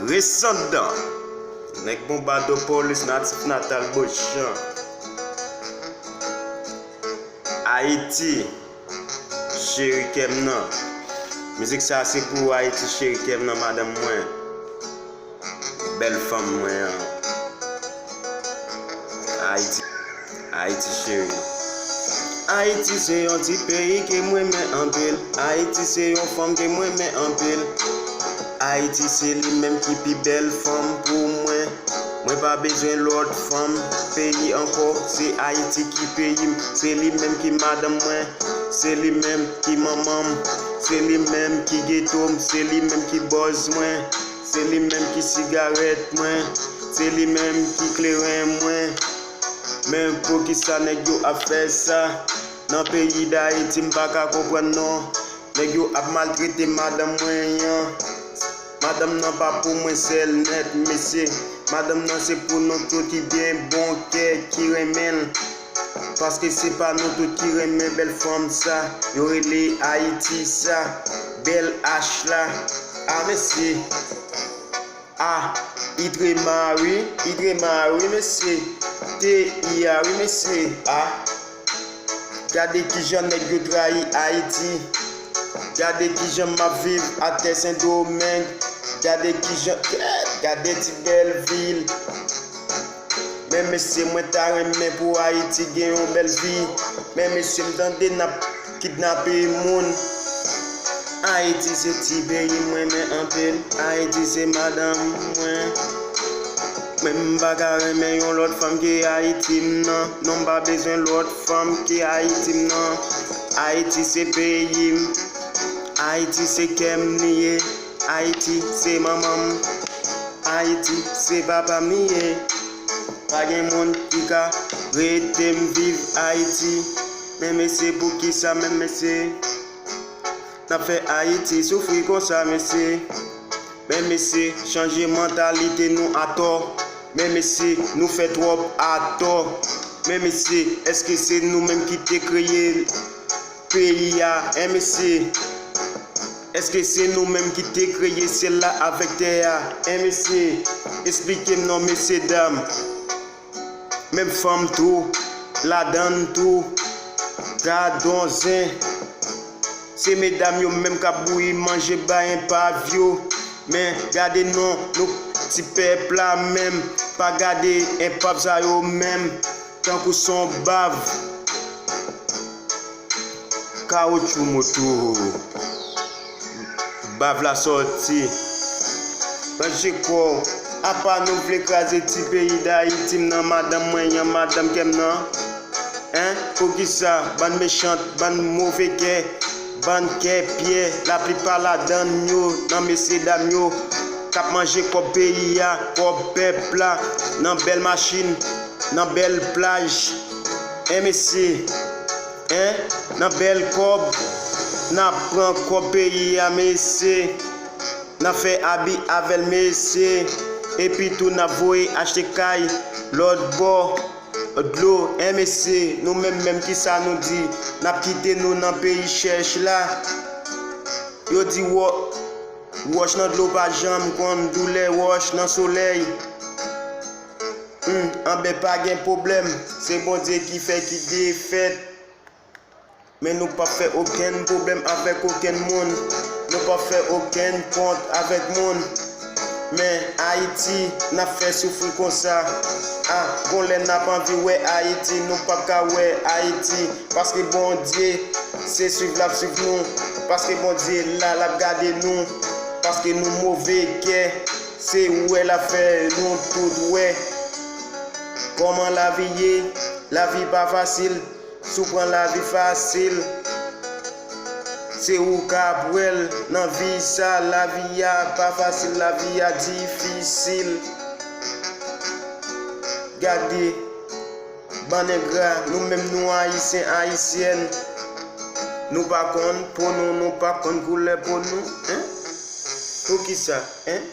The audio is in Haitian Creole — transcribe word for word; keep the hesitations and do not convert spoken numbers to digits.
Resandan. Nèg Bonbadopolis, natif natal Bochan. Ayiti, cheri kè m nan. Mizik sa se pou Ayiti, cheri kè m nan, madanm mwen. Bèl fanm mwen an. Ayiti, Ayiti cheri. Ayiti se yon ti peyi ke m renmen anpil. Ayiti se yon fanm ke m renmen anpil. Ayiti se li menm ki pi bèl fanm pou mwen. Mwen pa bezwen lòt fanm peyi ankò. Se Ayiti ki peyi m. Se li menm ki madanm mwen. Se li menm ki manman m. Se li menm ki geto m. Se li menm ki bòz mwen. Se li menm ki sigarèt mwen. Se li menm ki kleren mwen. Men poukisa nèg yo ap fè sa? Nan peyi Dayiti, m pa ka konprann non. Nèg yo ap maltrete madanm mwen an. Madanm nan pa pou mwen sèl nèt, mesye. Madanm nan se pou nou tout ki gen bon kè, ki renmen l. Paske se pa nou tout ki renmen bèl fanm sa. Yo rele Ayiti sa. Bèl H la. A, mesye. A, Itrema wi, Itrema wi, mesye. T I A wi, mesye. A, gade kijan nèg yo trayi Ayiti. Gade kijan m ap viv atè Sendomeng. Gade kijan, gade ti bèl vil. Men mesye, mwen ta renmen pou Ayiti gen yon bèl vi. Men mesye, m tande n ap kidnape moun. Ayiti se ti peyi m renmen anpil. Ayiti se madanm mwen. Men m pa ka renmen yon lòt fanm ke Ayiti m nan. Non, m pa bezwen lòt fanm ke Ayiti m nan. Ayiti se peyi m. Ayiti se kè m li ye. Ayiti se manman m. Ayiti se papa m li ye. Pa gen moun ki ka rete m viv Ayiti. Men mesye, poukisa men mesye n ap fè Ayiti soufri konsa, mesye? Men mesye, chanje mantalite nou atò. Men mesye, nou fè twòp atò. Men mesye, èske se nou menm ki te kreye peyi a? En mesye, èske se nou menm ki te kreye syèl la avèk tè a? En mesye, esplike m non, mesye dam. Menm fanm tou, ladann tou. Gadon zen. Se medam yo menm k ap bouyi manje bay enpav yo. Men gade non, nou ti pèp la menm, pa gade enpav sa yo menm, tankou s on bav. Kawotchou moto. Bav la sòti. Ranje kò w. Apa nou vle kraze ti peyi Dayiti m nan, madanm mwen an, madanm kè m nan? En? Poukisa? Bann mechant, bann move kè, bann kè pyè, laplipa ladann yo, nan mesye dam yo, k ap manje kòb peyi a, kòb pèp la, nan bèl machin, nan bèl plaj. En mesye, en, nan bèl kòb, n ap pran kòb peyi a, mesye. N ap fè abi avè l, mesye. Epi tou, n ap voye achte kay lòt bò dlo. En, mesye, nou menm menm, kisa nou di? N ap kite nou nan peyi chèch la. Yo di wò-, wòch nan dlo pa janm konn doulè wòch nan solèy. Hmm, anbè pa gen pwoblèm, se Bondye ki fè ki defèt. Men nou p ap fè okenn pwoblèm avèk okenn moun. Nou p ap fè okenn kont avèk moun. Men Ayiti, n ap fè soufri konsa. A, gon lè n ap anvi wè Ayiti, nou p ap ka wè Ayiti. Paske Bondye, se swiv l ap swiv nou. Paske Bondye la, l ap gade nou. Paske nou move kè. Se wè l ap fè nou tout wè. Kòman lavi ye? Lavi pa fasil. Si w pran lavi fasil, se ou k ap wè l nan vi sa. Lavi a pa fasil, lavi a difisil. Gade, bann engra, nou menm nou Ayisyen, Ayisyèn, nou pa konn po nou, nou pa konn koulè po nou, en? Poukisa, en?